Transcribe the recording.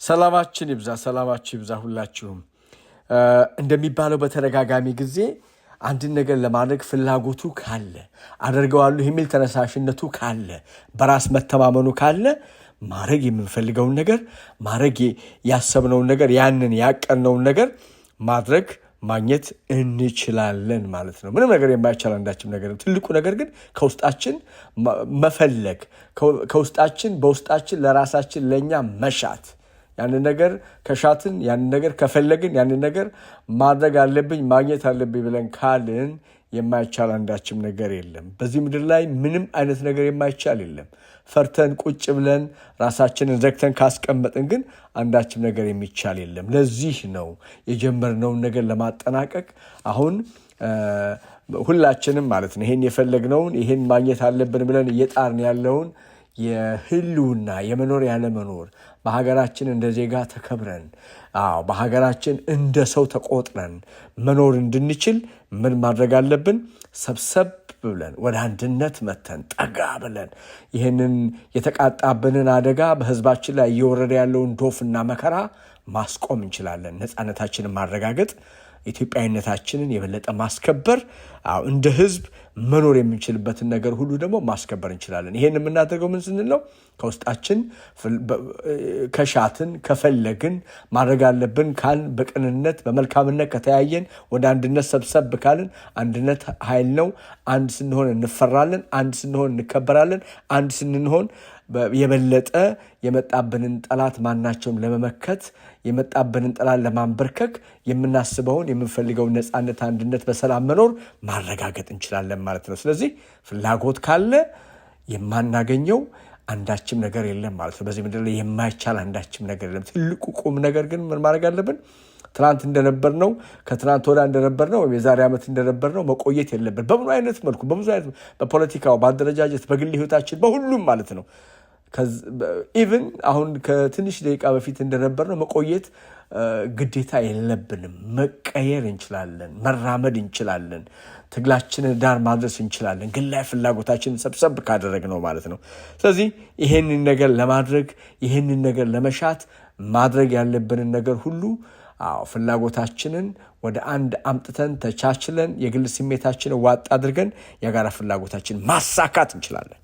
ሰላማችን ይብዛ፣ ሰላማችሁ ይብዛ ሁላችሁም። እንደሚባለው በተደጋጋሚ ጊዜ አንድን ነገር ለማድረግ ፍላጎቱ ካለ፣ አደርገዋለሁ የሚል ተነሳሽነቱ ካለ፣ በራስ መተማመኑ ካለ፣ ማድረግ የምንፈልገውን ነገር፣ ማድረግ ያሰብነውን ነገር፣ ያንን ያቀድነውን ነገር ማድረግ ማግኘት እንችላለን ማለት ነው። ምንም ነገር የማይቻል አንዳችም ነገር። ትልቁ ነገር ግን ከውስጣችን መፈለግ፣ ከውስጣችን በውስጣችን ለራሳችን ለእኛ መሻት፣ ያንን ነገር ከሻትን፣ ያንን ነገር ከፈለግን፣ ያንን ነገር ማድረግ አለብኝ፣ ማግኘት አለብኝ ብለን ካልን የማይቻል አንዳችም ነገር የለም። በዚህ ምድር ላይ ምንም አይነት ነገር የማይቻል የለም። ፈርተን ቁጭ ብለን ራሳችንን ዘግተን ካስቀመጥን ግን አንዳችም ነገር የሚቻል የለም። ለዚህ ነው የጀመርነውን ነገር ለማጠናቀቅ አሁን ሁላችንም ማለት ነው ይሄን የፈለግነውን፣ ይሄን ማግኘት አለብን ብለን እየጣርን ያለውን የህልውና፣ የመኖር ያለመኖር፣ በሀገራችን እንደ ዜጋ ተከብረን፣ አዎ በሀገራችን እንደ ሰው ተቆጥረን መኖር እንድንችል ምን ማድረግ አለብን? ሰብሰብ ብለን ወደ አንድነት መተን ጠጋ ብለን ይህንን የተቃጣብንን አደጋ፣ በህዝባችን ላይ እየወረደ ያለውን ዶፍና መከራ ማስቆም እንችላለን። ነፃነታችንን ማረጋገጥ፣ ኢትዮጵያዊነታችንን የበለጠ ማስከበር፣ እንደ ህዝብ መኖር የምንችልበትን ነገር ሁሉ ደግሞ ማስከበር እንችላለን። ይሄን የምናደርገው ምን ስንል ነው? ከውስጣችን ከሻትን፣ ከፈለግን፣ ማድረግ አለብን ካልን፣ በቅንነት በመልካምነት ከተያየን፣ ወደ አንድነት ሰብሰብ ካልን፣ አንድነት ኃይል ነው። አንድ ስንሆን እንፈራለን፣ አንድ ስንሆን እንከበራለን፣ አንድ ስንሆን የበለጠ የመጣብንን ጠላት ማናቸውም ለመመከት፣ የመጣብንን ጠላት ለማንበርከክ፣ የምናስበውን የምንፈልገውን ነፃነት፣ አንድነት፣ በሰላም መኖር ማረጋገጥ እንችላለን ማለት ነው። ስለዚህ ፍላጎት ካለ የማናገኘው አንዳችም ነገር የለም ማለት ነው። በዚህ ምድር ላይ የማይቻል አንዳችም ነገር የለም። ትልቁ ቁም ነገር ግን ምን ማድረግ አለብን? ትናንት እንደነበር ነው፣ ከትናንት ወዲያ እንደነበር ነው፣ ወይም የዛሬ ዓመት እንደነበር ነው መቆየት የለብን። በምኑ አይነት መልኩ፣ በብዙ አይነት፣ በፖለቲካው፣ በአደረጃጀት፣ በግል ህይወታችን፣ በሁሉም ማለት ነው። Even አሁን ከትንሽ ደቂቃ በፊት እንደነበር ነው መቆየት ግዴታ የለብንም። መቀየር እንችላለን፣ መራመድ እንችላለን፣ ትግላችንን ዳር ማድረስ እንችላለን። ግላዊ ፍላጎታችንን ሰብሰብ ካደረግነው ማለት ነው። ስለዚህ ይሄንን ነገር ለማድረግ፣ ይሄንን ነገር ለመሻት ማድረግ ያለብንን ነገር ሁሉ፣ አዎ ፍላጎታችንን ወደ አንድ አምጥተን፣ ተቻችለን፣ የግል ስሜታችንን ዋጥ አድርገን የጋራ ፍላጎታችንን ማሳካት እንችላለን።